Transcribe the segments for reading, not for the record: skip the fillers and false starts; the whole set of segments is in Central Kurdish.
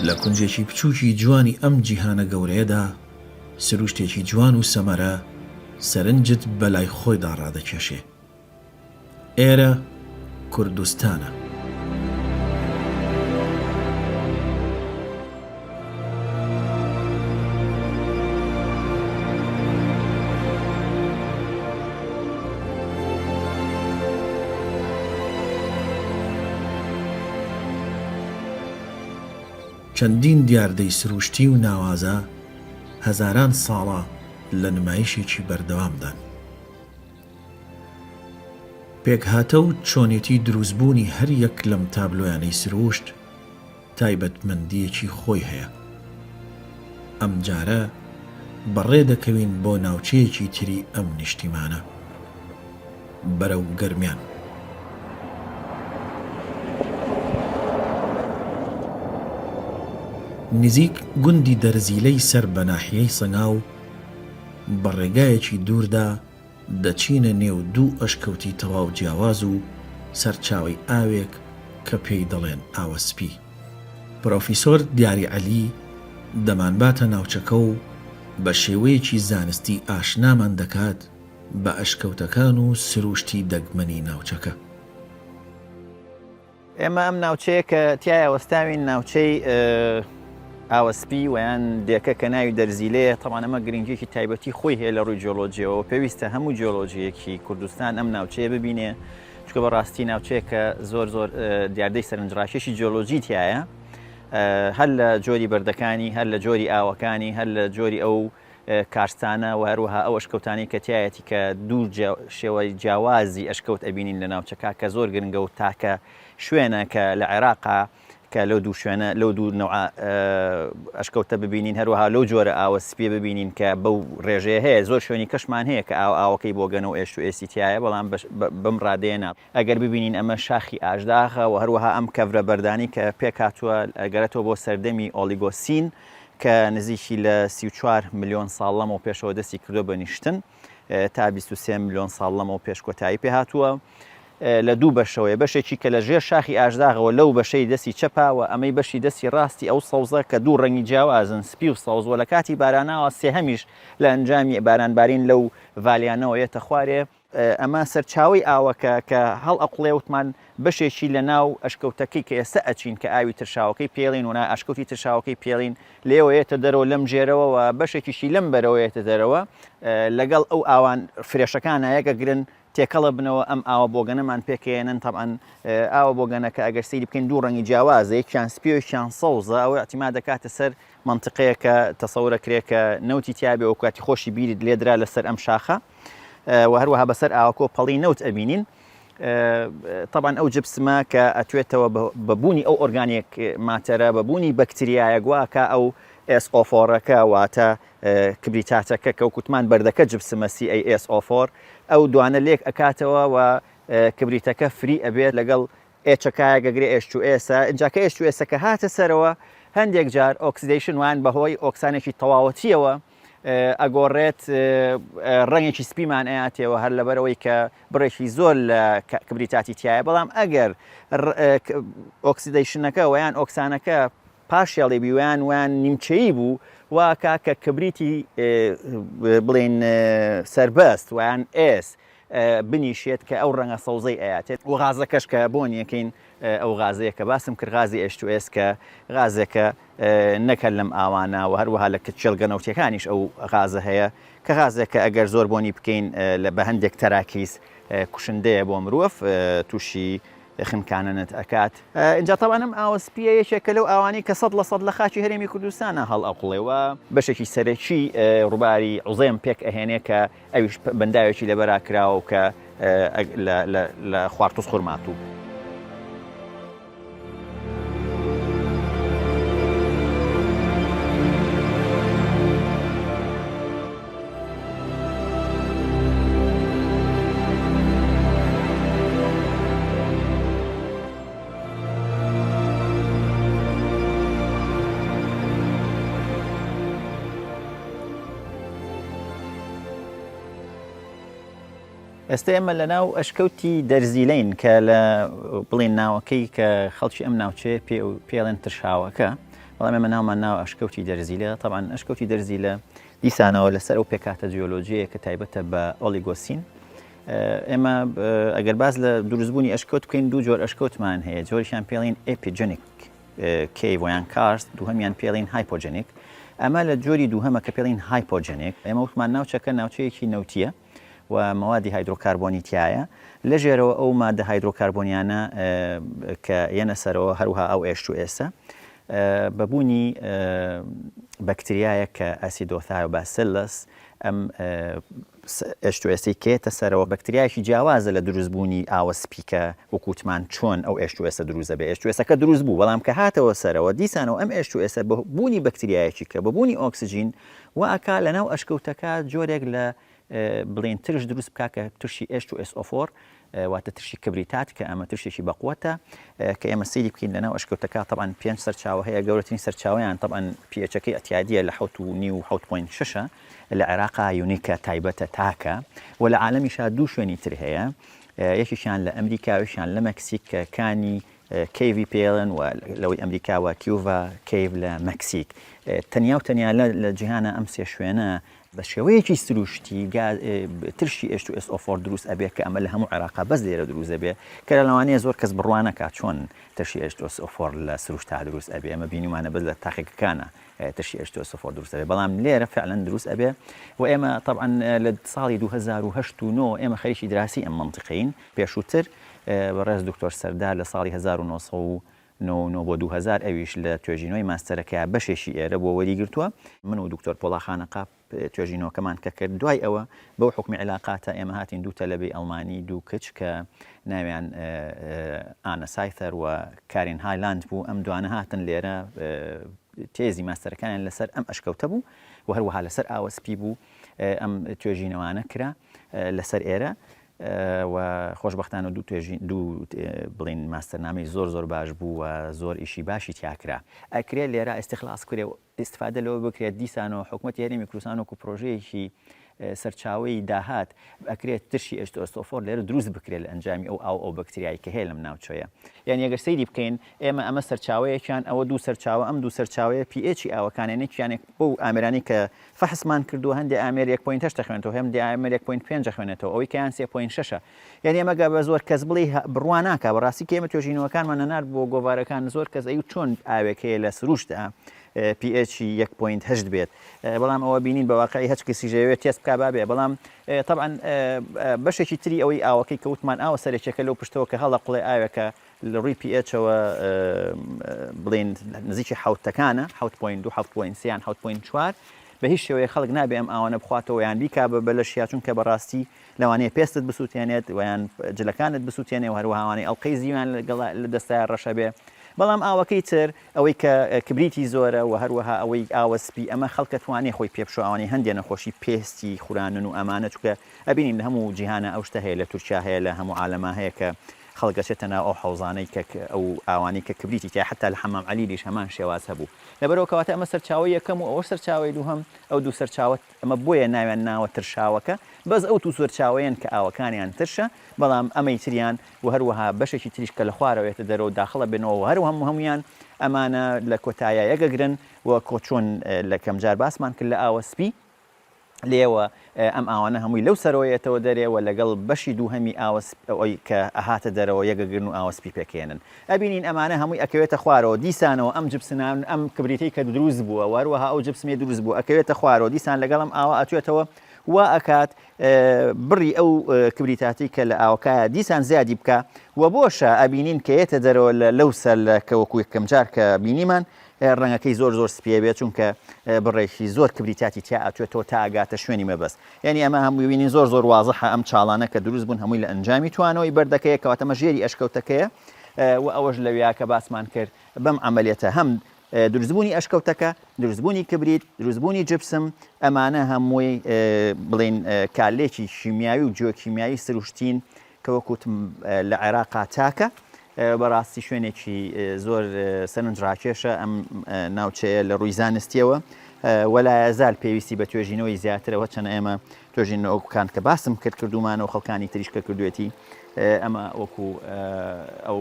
لە کونجێکی بچووکی جوانی ئەم جیهانە گەورەیەدا، سروشتێکی جوان و سەمەرە سەرنجت بەلای خۆیدا ڕادەکێشێ. ئێرە کوردستانە. چەندین دیاردەی سروشتی و ناوازە هەزاران ساڵە لە نمایشێکی بەردەوامدان. پێکهاتە و چۆنێتی دروستبوونی هەر یەک لەم تابلۆیانەی سروشت تایبەتمەندییەکی خۆی هەیە. ئەمجارە بەڕێ دەکەوین بۆ ناوچەیەکی تری ئەم نیشتیمانە. بەرەو گەرمیان. نزیک گوندی دەرزیلەی سەر بە ناحیەی سەنگاو، بە ڕێگایەکی دووردا دەچینە نێو دوو ئەشکەوتی تەواو جیاواز و سەرچاوەی ئاوێک کە پێی دەڵێن ئاوە سپی. پرۆفیسۆر دیاری عەلی دەمانباتە ناوچەکە و بە شێوەیەکی زانستی ئاشنامان دەکات بە ئەشکەوتەکان و سرووشتی دەگمەنی ناوچەکە. ئێمە ئەم ناوچەیە کە تیایا وەستاوین ناوچەی ئاوەسپی ویان دێکە کە ناوی دەرزیلەیە تەوان ئەمە گرنگیەکی تایبەتی خۆی هەیە لە ڕووی جیۆلۆجیەوە پێویستە هەموو جیۆلۆجیەکی کوردستان ئەم ناوچەیە ببینێ چکە بەڕاستی ناوچەیە کە زۆر زۆر دیاردەی سەرنجڕاکێشی جیۆلۆجی تایە هەر لە جۆری بەردەکانی هەر لە جۆری ئاوەکانی هەر لە جۆری ئەو کارستانە و هەروەها ئەو ئەشکەوتانەی کە تیایەتی کە دوو شێوەی جیاوازی ئەشکەوت ئەبینین لە ناوچەکە کە زۆر گرنگە و تاکە شوێنە کە لە عێراقا کە لەو دوو شوێنە لەو دوو نەوعە ئەشکەوتە ببینین هەروەها لەو جۆرە ئاوە سپیە ببینین کە بەو ڕێژەیە هەیە زۆر شوێنی کەشمان هەیە کە ئاو ئاوەکەی بۆگەنە و ئێش و ئێسی تایە بەڵام بەم ڕادەیە نا ئەگەر ببینین ئەمە شاخی ئاژداغە و هەروەها ئەم کەڤرە بەردانی کە پێکهاتووە ئەگەرێتەوە بۆ سەردەمی ئۆلیگۆسین کە نزیکی لە 34 ملیۆن ساڵ لەمەو پێشەوە دەستی کردووە بە نیشتن تا 23 ملیۆن ساڵ لەمەو پێش کۆتایی پێهاتووە لە دوو بەشەوەیە بەشێکی کە لە ژێر شاخی ئاژداغەوە لەو بەشەی دەستی چەپا و ئەمەی بەشی دەستی ڕاستی ئەو سەوزە کە دوو ڕەنگی جیاوازن سپی و سەوز و لە کاتی باراناوە سێهەمیش لە ئەنجامی بارانبارین لەو valley انەوە یەتە خوارێ ئەمە سەرچاوەی ئاوەکە کە هەڵئەقوڵێ وتمان بەشێکی لە ناو ئەشکەوتەکەی کە ئێستا ئەچین کە ئاوی ترشاوەکەی پێڵین و نا ئەشکەوتی ترشاوەکەی پێڵین لێوە یەتە دەرەوە لەم ژێرەوە و بەشێکیشی لەم بەرەوە یەتە دەرەوە لەگەڵ ئەو ئاوان fresh ەکانە یەکەگرن تێکەڵە بنەوە ئەم ئاوە بۆگەنەمان پێکەیەنن تەبعەن ئاوە بۆگەنەکە ئەگەر سەیری بکەین دوو ڕەنگی جیاوازە یەکیان سپی و یەکیان سەوزە ئەوە اعتماد دەکاتە سەر مەنتقەیە کە تەسەورەکرێ کە نەوتی تیابێ و کاتی خۆشی بیرت لێدرا لەسەر ئەم شاخە و هەروەها بەسەر ئاوەکۆ پەڵی نەوت ئەبینین تەبعەن ئەو gypsum ە کە ئەتوێتەوە بە بوونی ئەو organic matter ە بە بوونی بەکتریایە گواکە ئەو SO4 ەکە واتە کبریتاتەکە کە وکوتمان بەردەکە gypsum ە CaSO4 ئەو دوانە لێک ئەکاتەوە و کبریتەکە free ئەبێت لەگەڵ H ەکایەک ئەگرێ H two S ە ئینجا کە H two S ەکە هاتە سەرەوە هەندێک جار oxidation وان بەهۆی ئۆکسانێکی تەواوەتیەوە ئەگۆڕێت ڕەنگێکی سپیمان ئەیاتێەوە هەر لەبەرەوەی کە بڕێکی زۆر لە کبریتاتی تایە بەڵام ئەگەر oxidation ەکە ویان ئۆکسانەکە partially بی ویان ویان نیمچەیی بوو واکا کە کبریتی بڵین سربەست ویان S بنیشێت کە ئەو ڕەنگە سەوزەی ئەیاتێت و غازەکەش کە بۆنیەکەین ئەو غازەیە کە باسم کرد غازی H2S کە غازێکە نەک هەر لەم ئاوانە و هەروەها لە کێڵگە نەوتیەکانیش ئەو غازە هەیە کە غازێکە ئەگەر زۆر بۆنی بکەین لە بە هەندێک تەراکیز کوشندەیە بۆ مرۆڤ تووشی خنکاننت ئەکات. ئینجا تەبعەن ئەم ئاوە سپییە یەکێکە لەو ئاوانەی کە سەد لە سەد لە خاکی هەرێمی کوردستانا هەڵئەقوڵێ و بەشێکی سەرەکی ڕووباری عوزێم پێک ئەهێنێ کە ئەویش بەنداوێکی لەبەرا کراوە و کە لە خوار توزخورماتوو. ئێستا ئێمە لە ناو ئەشکەوتی دەرزیلەین کە لە بڵێن ناوەکەی کە خەڵکی ئەم ناوچەیە پێ پێڵێن ترشاوەکە. بەڵام ئێمە ناومان ناوە ئەشکەوتی دەرزیلە. تەبعەن ئەشکەوتی دەرزیلە دیسانەوە لەسەر ئەو پێکهاتە جیۆلۆجیەیە کە تایبەتە بە ئۆلیگۆسین. ئێمە ئەگەر باس لە دروستبوونی ئەشکەوت بکەین دوو جۆر ئەشکەوتمان هەیە، جۆرێکیان پێڵین epigenetic cave یان karst، دووهەمیان پێڵین hypogenic. ئەمە لە جۆری دووهەمە کە پێڵین hypogenic. ئێمە وتمان ناوچەکە ناوچەیەکی نەوتییە و مەوادی هایدرۆکاربۆنی تیایە، لەژێرەوە ئەو مادە هایدرۆکاربۆنیانە کە یەنە سەرەوە هەروها ئەو H2S ە بە بوونی بەکتریایەک کە Acidithiobacillus ئەم H2S ەی کە یەتە سەرەوە بەکتریایەکی جیاوازە لە دروست بوونی ئاوە سپی کە وەکو وتمان چۆن ئەو H2S ە دروست دەبێت H2S ەکە دروست بوو بەڵام کە هاتەوە سەرەوە دیسانەوە ئەم H2S ە بە بوونی بەکتریایەکی کە بە بوونی ئۆکسجین وا ئەکا لەناو ئەشکەوتەکە جۆرێک لە بڵێین ترش دروست بکا کە ترشی H2SO4 واتە ترشی کبریتات کە ئەمە ترشێکی بەقوەتە کە ئێمە سەیری بکەین لەناو ئەشکەوتەکە تەبعەن پێنج سەرچاوە هەیە گەورەترین سەرچاوەیان تەبعەن pH ەکەی ئەتیادیە لە حەوت و نیو و حەوت point شەشە لە عێراقا unique ە تایبەتە تاکە و لە عالەمیشا دوو شوێنی تر هەیە یەکێکیان لە ئەمریکا و یەکیان لە مەکسیک کە کانی cave ی پێڵێن و لەوەی ئەمریکا و Cueva cave لە مەکسیک تەنیا و تەنیا لە جیهانە ئەم سێ شوێنە بە شێوەیەکی سروشتی ترشی H2SO4 دروست ئەبێ کە ئەمە لە هەموو عێراقا بەس لێرە دروست ئەبێ کە لە لەوانەیە زۆر کەس بڕوا نەکا چۆن ترشی H2SO4 لە سروشتا دروست ئەبێ ئێمە بینیومانە بەس لە تاقیگەکانە ترشی H2SO4 دروست ئەبێ بەڵام لێرە فعلا دروست ئەبێ و ئێمە طبعا لە ساڵی 2008 و 9 ئێمە خەریکی دراسی ئەم مەنتیقەین پێشووتر بەڕێز دکتۆر سەردار لە ساڵی 1999 بۆ 2000 ئەویش لە توێژینەوەی ماستەرەکەیا بەشێکی ئێرە بووە وەریگرتووە. من و دکتۆر پۆڵا خانەقا توێژینەوەکەمان کە کرد دوای ئەوە بەو حوکمی عیلاقاتە ئێمە هاتین دوو تەلەبەی ئەڵمانی دوو کچ کە ناویان ئانە سایثەر و کارین هایلاند بوو ئەم دوانە هاتن لێرە تێزی ماستەرەکانیان لەسەر ئەم ئەشکەوتە بوو و هەروەها لەسەر ئاوە سپی بوو ئەم توێژینەوانە کرا لەسەر ئێرە و خۆشبەختانە دوو توێژین دوو بڵین ماستەرنامەی زۆر زۆر باش بوو و زۆر ئیشی باشی تیا کرا. ئەکرێ لێرە ئیستخلاص بکرێ و ئیستفادە لەوە بکرێت دیسانەوە حکومەتی هەرێمی کوردستان وەکو پرۆژەیەکی سەرچاوەی داهات ئەکرێت ترشی H2SO4 لێرە دروست بکرێت لە ئەنجامی ئەو ئاو ئەو بەکتریای کە هەیە لەم ناوچەیە. یانی ئەگەر سەیری بکەین ئێمە ئەمە سەرچاوەیەکیان ئەوە دوو سەرچاوە ئەم دوو سەرچاوەیە pH ی ئاوەکانیان یەکیانێک بەو ئامێرانەی کە فەحسمان کردووە هەندێ ئامێر یەک point هەشت ئەخوێنێتەوە هەندێ ئامێر یەک point پێنج ئەخوێنێتەوە ئەوەی کەیان سێ point شەشە یعنی ئێمە گە بە زۆر کەس بڵێی بڕوا ناکا بەڕاستی کە ئێمە توێژینەوەکانمان ئەنارد بۆ گۆڤارەکان زۆر کەس ئەیوت چۆن ئاوێک هەیە لە سروشتدا pH ی یەک point هەشت بێت بەڵام ئەوە بینین بە واقعی هەچ کەسیش ئەیەوێت تێست بکا با بێ بەڵام تەبعەن بەشێکی تری ئەوەی ئاوەکەی کە وتمان ئاوە سەرەکیەکە لەو پشتەوە کە هەڵەقوڵێ ئاوێکە لە ڕووی pH ەوە بڵێین نزیکی حەوتەکانە، حەوت point دوو، حەوت point سێ یان حەوت point چوار، بە هیچ شێوەیەک خەڵک نابێ ئەم ئاوانە بخواتەوە یان بیکا بە بەلەشیا چونکە بەڕاستی لەوانەیە پێستت بسووتێنێت و یان جلەکانت بسووتێنێ و هەروەها ئەوانەی ئەڵقەی زیویان لەگەڵ لە دەستایە ڕەشە بێ بەڵام ئاوەکەی تر ئەوەی کە کبریتی زۆرە و هەروەها ئەوەی ئاوە سپی ئەمە خەڵکە توانێ خۆی پێ بشۆ ئەوانەی هەندێ نەخۆشی پێستی خورانن و ئەمانە چونکە ئەبینین لە هەموو جیهانە ئەو شتە هەیە لە تورکیا هەیە لە هەموو عالەما هەیە کە خەڵک ئەچێتە ناو ئەو حەوزانەی کە ئەو ئاوانەی کە کبریتی تیایە حەتا لە حەمام عەلیلیش هەمان شێواز هەبوو لەبەرئەوە کەواتە ئەمە سەرچاوەی یەکەم و ئەوەش سەرچاوەی دووهەم ئەو دوو سەرچاوە ئەمە بۆیە ناویان ناوە ترشاوەکە بەس ئەو دوو سەرچاوەیەن کە ئاوەکانیان ترشە بەڵام ئەمەی تریان و هەروەها بەشێکی تریش کە لە خوارەوە یەتە دەرەوە داخڵە بێنەوە و هەروەها هەموویان ئەمانە لە کۆتایا یەکەگرن و کۆچۆن لە کەمجار باسمان کرد لە ئاوە سپی لێوە ئەم ئاوانە هەمووی لەو سەرەوە یەتەوە دەرێ و لەگەڵ بەشی دووهەمی ئاوە ئەوەی کە ئەهاتە دەرەوە یەکەگرن و ئاوە سپی پێکهێنن. ئەبینین ئەمانە هەمووی ئەکەوێتە خوارەوە دیسانەوە ئەم جپسنان ئەم کبریتەی کە دروست بووە و هەروەها ئەو جپسمەی دروست بووە ئەکەوێتە خوارەوە دیسان لەگەڵ ئەم ئاوە ئەتوێتەوە وا ئەکات بڕی ئەو کبریتاتی کە لە ئاوەکایە دیسان زیادی بکا و بۆشە ئەبینین کە یەتە دەرەوە لە لەو سەر لە کە وەکو یەکەم جار کە بینیمان ڕەنگەکەی زۆر زۆر سپیە بێت چونکە بڕێکی زۆر کبریتاتی تیا ئەتوێتەوە تا ئەگاتە شوێنی مەبەست یعنی ئەمە هەمووی بینین زۆر زۆر وازحە ئەم چاڵانە کە دروست بوون هەمووی لە ئەنجامی توانەوەی بەردەکەیە کەواتە ئەمە ژێری ئەشکەوتەکەیە و ئەوەش لەویا کە باسمان کرد بەم عەمەلیەتە هەم دروستبوونی ئەشکەوتەکە دروستبوونی کبریت دروستبوونی جپسم ئەمانە هەمووی بڵین کارلێکی شیمیاوی و جیۆکیمیایی سروشتین کە وەک وتم لە عێراقا تاکە. بەڕاستی شوێنێکی زۆر سەرنجڕاکێشە ئەم ناوچەیە لە ڕووی زانستیەوە وەلایەزال پێویستی بە توێژینەوەی زیاترەوە چەند ئێمە توێژینەوەکان کە باسم کرد کردومانە و خەڵکانی تریش کە کردوێتی ئەمە وەکو ئەو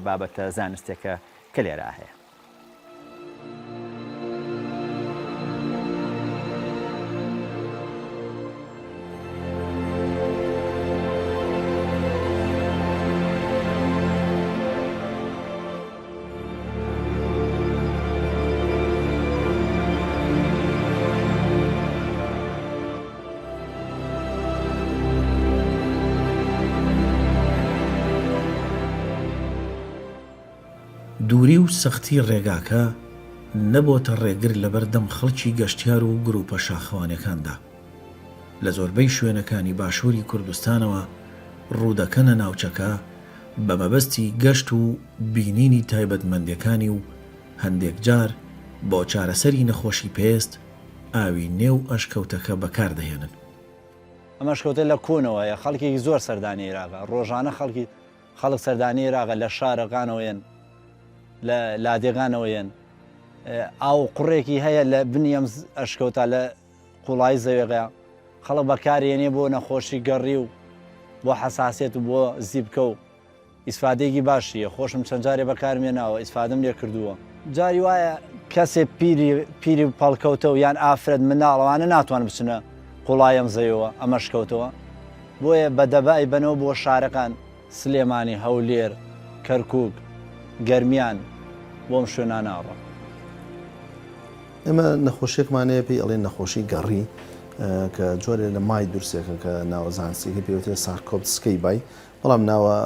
بابەتە زانستێکە کە لێرە هەیە. دووری و سەختی ڕێگاکە نەبۆتە ڕێگر لەبەردەم خەڵکی گەشتیار و گروپە شاخەوانیەکاندا. لە زۆربەی شوێنەکانی باشووری کوردستانەوە ڕوودەکەنە ناوچەکە بە مەبەستی گەشت و بینینی تایبەتمەندیەکانی و هەندێکجار بۆ چارەسەری نەخۆشی پێست ئاوی نێو ئەشکەوتەکە بەکاردەهێنن. ئەم ئەشکەوتە لە کۆنەوە هەیە، خەڵکێکی زۆر سەردانی ئێراقە، ڕۆژانە خەڵکی خەڵک سەردانی ئێراقە لە شارەکانەوە یەن، لە لادێکانەوە یەن. ئاو قوڕێکی هەیە لە بنی ئەم ئەشکەوتە لە قوڵایی زەوێغە، خەڵک بەکارێنێ بۆ نەخۆشی گەڕی و بۆ حەساسیەت و بۆ زیپکە و ئیسفادەیەکی باشیە خۆشم چەند جارێ بەکارم هێناوە ئیسفادەم لێ کردووە. جاری وایە کەسێ پیری پیری پەڵکەوتە و یان ئافرەت منداڵ ئەوانە ناتوان بچنە قوڵای ئەم زەویەوە ئەم ئەشکەوتەوە بۆیە بە دەبە ئەیبەنەوە بۆ شارەکان سلێمانی هەولێر کەرکوک گەرمیان بۆ ئەم شوێنانە ئەڕۆن. ئێمە نەخۆشیەکمان هەیە پێی ئەڵێن نەخۆشی گەڕی کە جۆرێ لە mite دروستێکە کە ناوە زانستیەکەی پێوترێت Sarcoptes scabiei بەڵام ناوە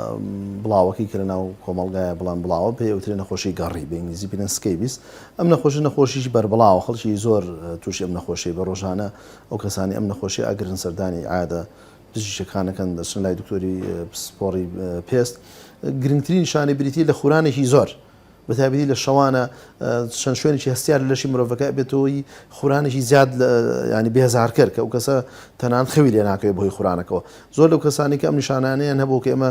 بڵاوەکەی کە لە ناو کۆمەڵگایە بڵام بڵاوە پێی ئەوترێ نەخۆشی گەڕی بە ئینگلیزی پێی دەڵێن scabies ئەم نەخۆشی نەخۆشیی بەربڵاوە خەڵکی زۆر تووشی ئەم نەخۆشی بە ڕۆژانە ئەو کەسانی ئەم نەخۆشی ئەگرن سەردانی عیادە پزیشکەکانەکەن دەچن لای دکتۆری پسپۆڕی پێست گرنگترین نیشانەی بریتی لە خورانێکی زۆر بەتایبەتی لە شەوانە چەند شوێنێکی هەستیار لە لەشی مرۆڤەکە ئەبێتە هۆی خورانێکی زیاد ینی بێزارکەر کە ئەو کەسە تەنان خەوی لێ ناکەوێت بەهۆی خورانەکەەوە زۆر لەو کەسانی کە ئەم نیشانانیان هەبوو کە ئێمە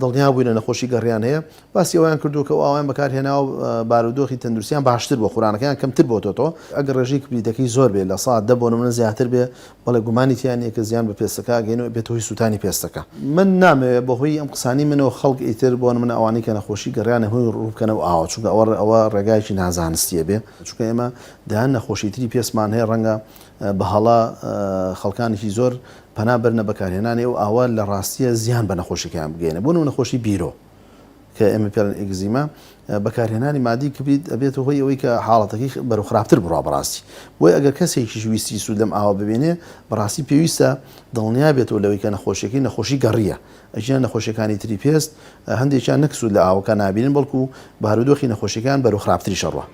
دڵنیا بووینە نەخۆشی گەڕیان هەیە باسی ئەویان کردو کە ئەویان بەکارهێناوە بارودۆخی تەندروستیان باشتر بۆ خورانەکەیان کەمتر بۆتەوە ئەگەر ڕێژەی کبریتەکەی زۆر بێ لە سا دە بۆ نمونە زیاتر بێ بەڵێ گومانی تیا نیە کە زیان بە پێستەکە ئەگەینێ و ئەبێتە هۆی سووتانی پێستەکە. من نامەوێ بە هۆی ئەم قسانەی منەوە خەڵک ئیتر بۆ نمونە ئەوانەی کە نەخۆشی گەڕیانە هۆی ڕوو بکەنەو ئاوە چونکە ئەوە ئەوە ڕێگایەکی نازانستیە بێ چونکە ئێمە دەیان نەخۆشی تری پێستمان هەیە ڕەنگە بە هەڵە خەڵکانێکی زۆر پەنا بەرنە بەکارهێنانی ئەو ئاوە لە ڕاستیە زیان بە نەخۆشیەکەیان بگەیەنێ بۆ نمونە نەخۆشی بیرۆ کە ئێمە پێڵێن ئێگزیما، بەکارهێنانی مادەی کبریت ئەبێتە هۆی ئەوەی کە حاڵەتەکەی بەرەو خراپتر بڕوا بەڕاستی. بۆیە ئەگەر کەسێکیش ویستی سوود لەم ئاوە ببینێ بەڕاستی پێویستە دڵنیا بێتەوە لەوەی کە نەخۆشیەکەی نەخۆشی گەڕییە. ئەگینا نەخۆشیەکانی تری پێست هەندێکیان نەک سوود لە ئاوەکە نابینن بەڵکو بارودۆخی نەخۆشیەکەیان بەرەو خراپتریش ئەڕوا.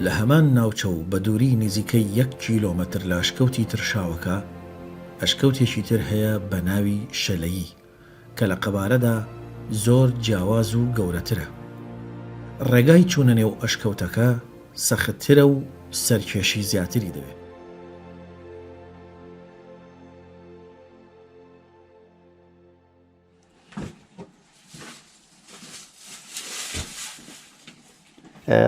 لە هەمان ناوچە و بە دووری نزیکەی یەک کیلۆمەتر لە ئەشکەوتی ترشاوەکە، ئەشکەوتێکی تر هەیە بە ناوی شەلەیی کە لە قەبارەدا زۆر جیاواز و گەورەترە. ڕێگای چوونە نێو ئەشکەوتەکە سەختترە و سەرکێشی زیاتری دەوێ.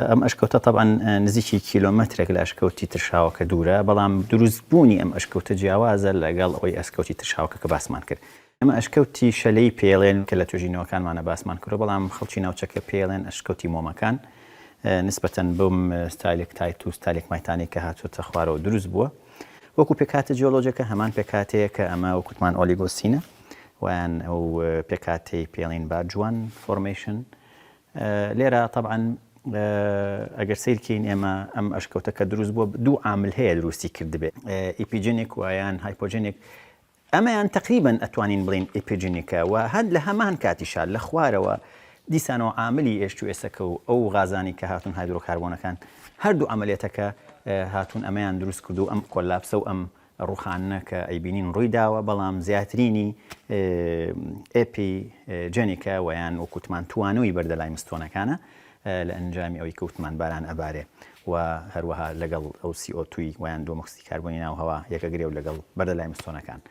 ئەم ئەشکەوتە تەبعەن نزیکی کیلۆمەترێک لە ئەشکەوتی ترشاوەکە دوورە، بەڵام دروستبوونی ئەم ئەشکەوتە جیاوازە لەگەڵ ئەوەی ئەسکەوتی ترشاوەکە کە باسمان کرد. ئەمە ئەشکەوتی شەلەی پێڵێن کە لە توێژینەوەکانمانە باسمان کردووە، بەڵام خەڵکی ناوچەکە پێڵێن ئەشکەوتی مۆمەکان نسبەتەن بەم stalactite و stalagmite انەی کە هاتووەتە خوارەوە دروست بووە. وەکو پێکهاتە جیۆلۆجیەکە هەمان پێکهاتەیە کە ئەمە وەکوتمان Oligocene ە ویان ئەو پێکهاتەی پێڵین Bajwan Formation لێرە تەبعەن ئەگەر سەیرکەین ئێمە ئەم ئەشکەوتە کە دروست بووە دوو عامل هەیە دروستی کردبێ epigenetic ویان hypogenic ئەمەیان تەقریبەن ئەتوانین بڵێین epigenetic ە و هەر لە هەمان کاتیشا لە خوارەوە دیسانەوە عاملی ئێشت و ئێسەکە و ئەو غازانەی کە هاتوون هایدرۆکاربۆنەکان هەردوو عەمەلیەتەکە هاتوون ئەمەیان دروست کردو ئەم collapse ە و ئەم ڕوخاندنە کە ئەیبینین ڕووی داوە بەڵام زیاترینی epigenetic ە ویان وەکوتمان توانەوەی بەردە limestone ەکانە لە ئەنجامی ئەوەی کە وتمان باران ئەبارێ و هەروەها لەگەڵ ئەو CO2 ی ویان دووەمۆکسیدی کاربۆنی ناو هەوا یەکەگرێ و لەگەڵ بەردە limestone ەکان.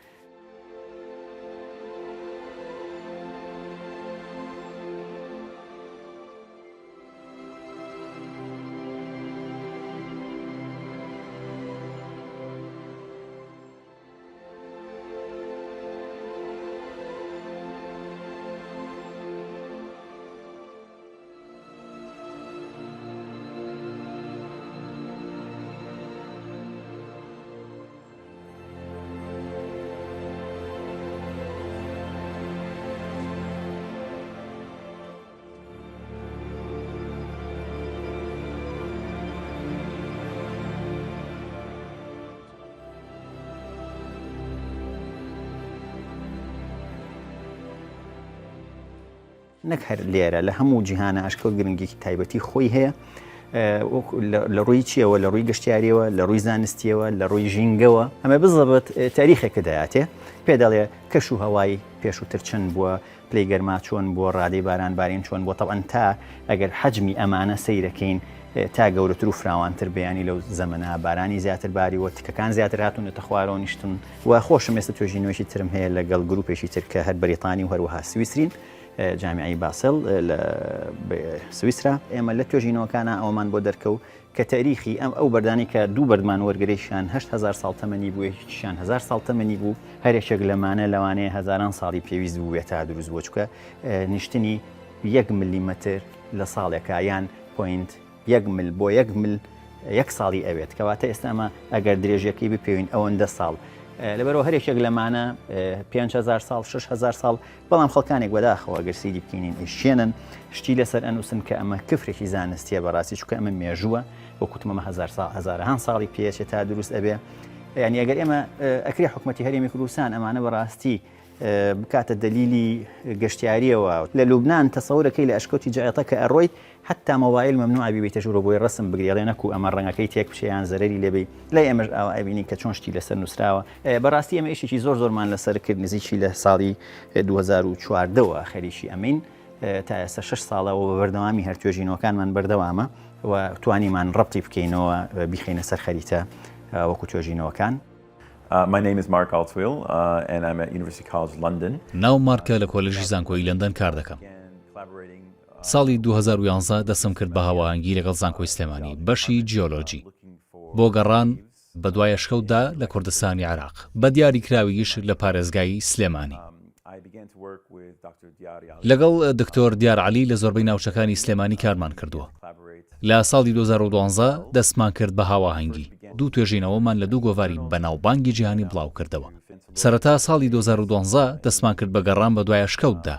نەک هەر لێرە لە هەموو جیهانە ئەشکەوت گرنگێکی تایبەتی خۆی هەیە لە ڕووی چیەوە لە ڕووی گەشتیاریەوە لە ڕووی زانستیەوە لە ڕووی ژینگەوە ئەمە بزەبت تاریخێکە دەیاتێ پێ دەڵێ کەش و هەوای پێشووتر چەند بووە پلەی گەرما چۆن بووە ڕادەی باران بارین چۆن بووە تەبعەن تا ئەگەر حەجمی ئەمانە سەیرەکەین تا گەورەتر و فراوانتر بەیانی لەو زەمەنە بارانی زیاتر باریوە تکەکان زیاتر هاتوونەتە خوارەوە نیشتن و خۆشم ئێستا توێژینەوەیەکی ترم هەیە لەگەڵ گروپێکی تر کە هەر بەریتانی و هەروەها سویسرین جامیعەی باسل لە سویسرا ئێمە لە توێژینەوەکانە ئەوەمان بۆ دەرکەوت کە تاریخی ئەم ئەو بەردانەی کە دوو بەردمان وەرگرێکیان 8000 ساڵ تەمەنی بوو یەکیان هزار ساڵ تەمەنی بوو هەر یەکێک لەمانە لەوانەیە هەزاران ساڵی پێویست بووێت تا دروست بووە چونکە نیشتنی یەک ملیمەتر لە ساڵێکا یان point یەک مل بۆ یەک مل یەک ساڵی ئەوێت کەواتە ئێستا ئەمە ئەگەر درێژیەکەی بپێوین ئەوەندە ساڵ لەبەرەوە هەر یەکێک لەمانە 5هزار ساڵ 6هزار ساڵ بەڵام خەڵکانێک بەداخەوە ئەگەر سەیری بکەینین ئەیشێنن شتی لەسەر ئەنووسن کە ئەمە کفرێکی زانستیە بەڕاستی چونکە ئەمە مێژووە وەکو وتم ئەمە هەزار ساڵ هەزارەهان ساڵی پێچێت تا دروست ئەبێ یعنی ئەگەر ئێمە ئەکرێ حکومەتی هەرێمی کوردستان ئەمانە بەڕاستی بکاتە دەلیلی گەشتیاریەوە لە لوبناان تەسەورەکەی لە ئەشکەوتی جعێتە کە ئەڕۆیت حەتا مۆبایل مەمنوعە بیبەیتە ژوورەوە بۆی ڕەسم بگری ئەڵێ نەکوو ئەمە ڕەنگەکەی تێک بچێ یان زەرەری لێ بەی لای ئێمەش ئاوا ئەبینی کە چۆن شتی لەسەر نووسراوە بەڕاستی ئێمە ئیشێکی زۆر زۆرمان لەسەر کرد نزیکی لە ساڵی 2014 وە خەریکی ئەمین تا ئێستا شش ساڵە و بە بەردەوامی هەر توێژینەوەکانمان بەردەوامە و توانیمان ڕەبتی بکەینەوە بیخەینە سەر خەریتە وەکو توێژینەوەکان. My name is Mark Altwiel and I'm at University College London. ناوم مارکە لە کۆلێژی زانکۆی لەندەن کار دەکەم. ساڵی 2011 دەستم کرد بە هاوئاهەنگی لەگەڵ زانکۆی سلێمانی بەشی جیۆلۆجی بۆ گەڕان بەدوای ئەشکەوتدا لە کوردستانی عێراق بە دیاریکراویش لە پارێزگای سلێمانی. لەگەڵ دکتۆر دیار عەلی لە زۆربەی ناوچەکانی سلێمانی کارمان کردووە. لە ساڵی 2012 دەستمان کرد بە هاواهەنگی، دوو توێژینەوەمان لە دوو گۆڤاری بەناوبانگی جیهانی بڵاوکردەوە. سەرەتا ساڵی 2012 دەستمان کرد بە گەڕان بەدوای ئەشکەوتدا،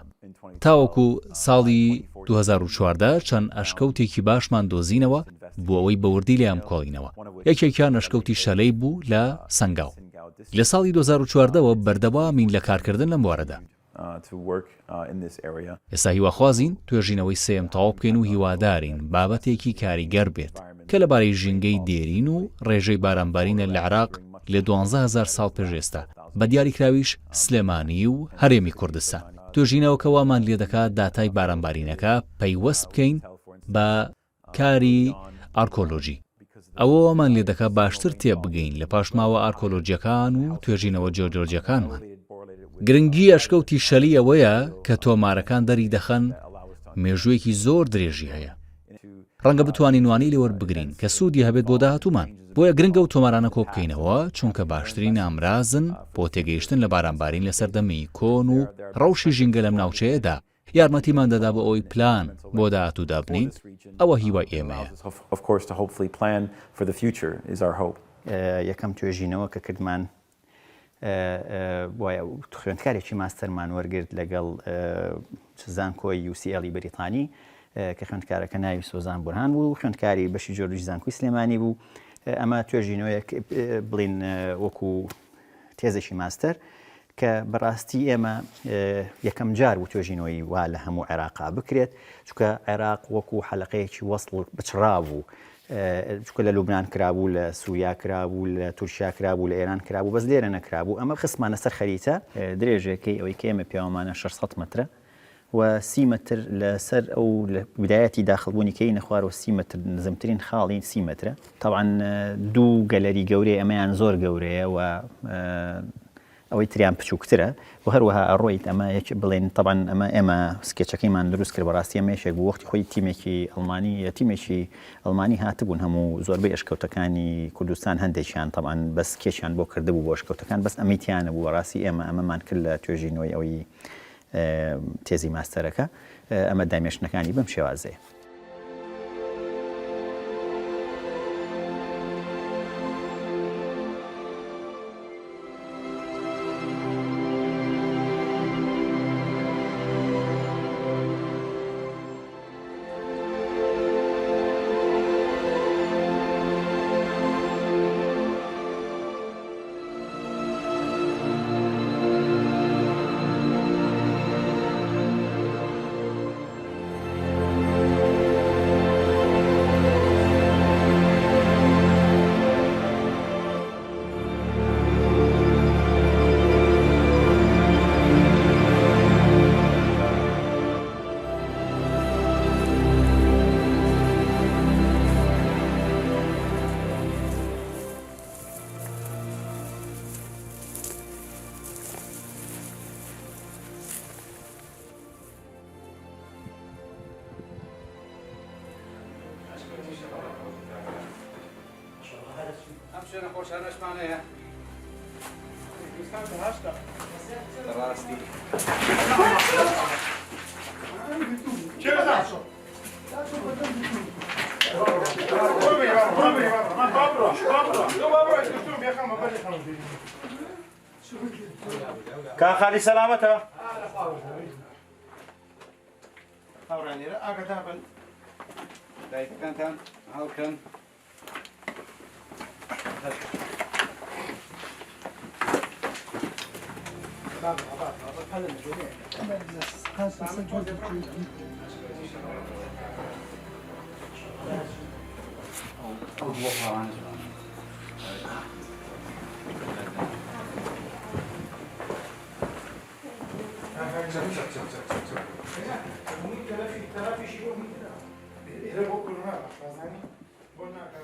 تاوەکو ساڵی 2014 چەند ئەشکەوتێکی باشمان دۆزینەوە بۆ ئەوەی بە وردی لێیان بکۆڵینەوە، یەکێکیان ئەشکەوتی شەلەی بوو لە سەنگاو. لە ساڵی 2014 وە بەردەوامین لە کارکردن لەم بوارەدا. ئێستا هیواخوازین توێژینەوەی سێیەم تەواو بکەین و هیوادارین بابەتێکی کاریگەر بێت کە لەبارەی ژینگەی دێرین و ڕێژەی بارانبارینە لە عێراق لە 12000 ساڵ پێش ئێستا، بە دیاریکراویش سلێمانی و هەرێمی کوردستان. توێژینەوەکە وامان لێدەکات داتای بارانبارینەکە پەیوەست بکەین بە کاری ئارکۆلۆجی. ئەوە وامان لێدەکا باشتر تێبگەین لە پاشماوە ئارکۆلۆجیەکان و توێژینەوە جیۆلۆجیەکانمان. گرنگی ئەشکەوتی شەلی ئەوەیە کە تۆمارەکان دەریدەخەن مێژوویەکی زۆر درێژی هەیە. ڕەنگە بتوانین وانەی لێ وەربگرین کە سوودی هەبێت بۆ داهاتوومان. بۆیە گرنگە ئەو تۆمارانە کۆبکەینەوە چونکە باشترین ئامرازن بۆ تێگەیشتن لە بارانبارین لە سەردەمی کۆن و ڕەوشی ژینگە لەم ناوچەیەدا. یارمەتیمان دەدا بۆ ئەوەی پلان بۆ داهاتوو دابنێین، ئەوە هیوای ئێمەیە. یەکەم توێژینەوە کە کردمان وایە خوێندکارێکی ماستەرمان وەرگرت لەگەڵ زانکۆی UCL ی بەریتانی کە خوێندکارەکە ناوی سۆزان بورهان بوو خوێندکاری بەشی جیۆلۆجی زانکۆی سلێمانی بوو ئەمە توێژینەوەیەک بڵین وەکو تێزێکی ماستەر کە بەڕاستی ئێمە یەکەم جار بوو توێژینەوەی وا لە هەموو عێراقا بکرێت، چونکە عێراق وەکو حەلەقەیەکی وەسڵ بچڕابوو، چونکە لە لوبنان کرابوو، لە سووریا کرابوو، لە تورکیا کرابوو، لە ئێران کرابوو، بەس لێرە نەکرابوو، ئەمە خستمانە سەر خەریتە. درێژەکەی ئەوەی کە ئێمە پێوامانە 600 مەترە و سی مەتر لەسەر ئەو لە بدایەتی داخڵبوونی کەینە خوارەوە سی مەتر نزمترین خاڵی سی مەترە. تەبعەن دوو گەلەری گەورەیە ئەمەیان زۆر گەورەیە و ئەوەی تریان بچووکترە و هەروەها ئەڕۆیت ئەمە یەک بڵێن تەبعەن ئەمە ئێمە سکێچەکەیمان دروست کرد بەڕاستی ئەمە یەکێک بوو وەختی خۆی تیمێکی ئەڵمانی تیمێکی ئەڵمانی هاتبوون هەموو زۆربەی ئەشکەوتەکانی کوردستان هەندێکیان تەبعەن بەس سکێچیان بۆ کردبوو بۆ ئەشکەوتەکان بەس ئەمەی تیانە بوو بەڕاستی ئێمە ئەمەمان کرد لە توێژینەوەی ئەوەی تێزی ماستەرەکە ئەمە dimension ەکانی بەم شێوازەیە. ئەم شوێنە خۆشانەشمان هەیە. ڕاستی. کا خالی سەلامەتە؟ هاوڕێیان لێرە ئاگادار بن دایکەکانتان هەڵکەن.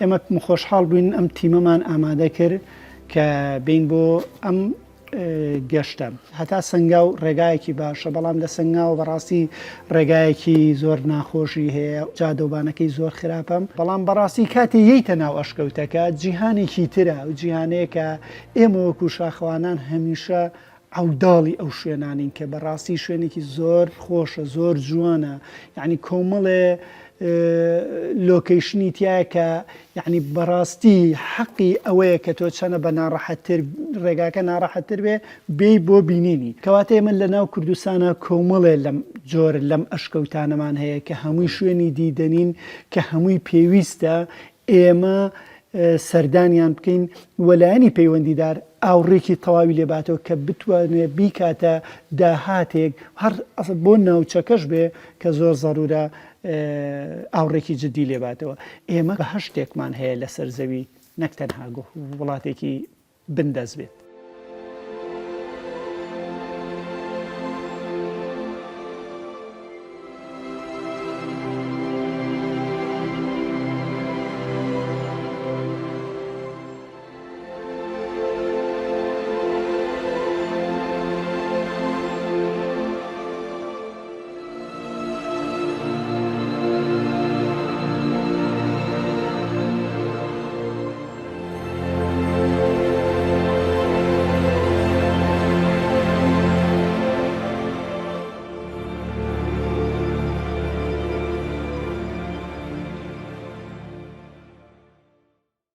ئێمە خۆشحاڵ بووین ئەم تیمەمان ئامادە کرد کە بین بۆ ئەم گەشتە هەتا سەنگاو ڕێگایەکی باشە بەڵام لە سەنگاوە بەڕاستی ڕێگایەکی زۆر ناخۆشی هەیە جادەوبانەکەی زۆر خراپە بەڵام بەڕاستی کاتێ یەیتە ناو ئەشکەوتەکە جیهانێکی ترە و جیهانەیەکە ئێمە وەکو شاخەوانان هەمیشە عەوداڵی ئەو شوێنانەین کە بەڕاستی شوێنێکی زۆر خۆشە زۆر جوانە یعنی کۆمەڵێ location ی تایە کە یعنی بەڕاستی حەقی ئەوەیە کە تۆ چەنە بە ناڕەحەتتر ڕێگاکە ناڕەحەتتر بێ بێی بۆ بینینی کەواتە ئێمە لە ناو کوردستانە کۆمەڵێ لەم جۆر لەم ئەشکەوتانەمان هەیە کە هەمووی شوێنی دیدەنین کە هەمووی پێویستە ئێمە سەردانیان بکەین و لایەنی پەیوەندیدار ئاوڕێکی تەواوی لێ باتەوە کە بتوانێ بیکاتە داهاتێک هەر بۆ ناوچەکەش بێ کە زۆر زەرورە ئاوڕێکی جدی لێ باتەوە. ئێمە بەهەشتێکمان هەیە لەسەر زەوی نەک تەنها وڵاتێکی بندەست بێت.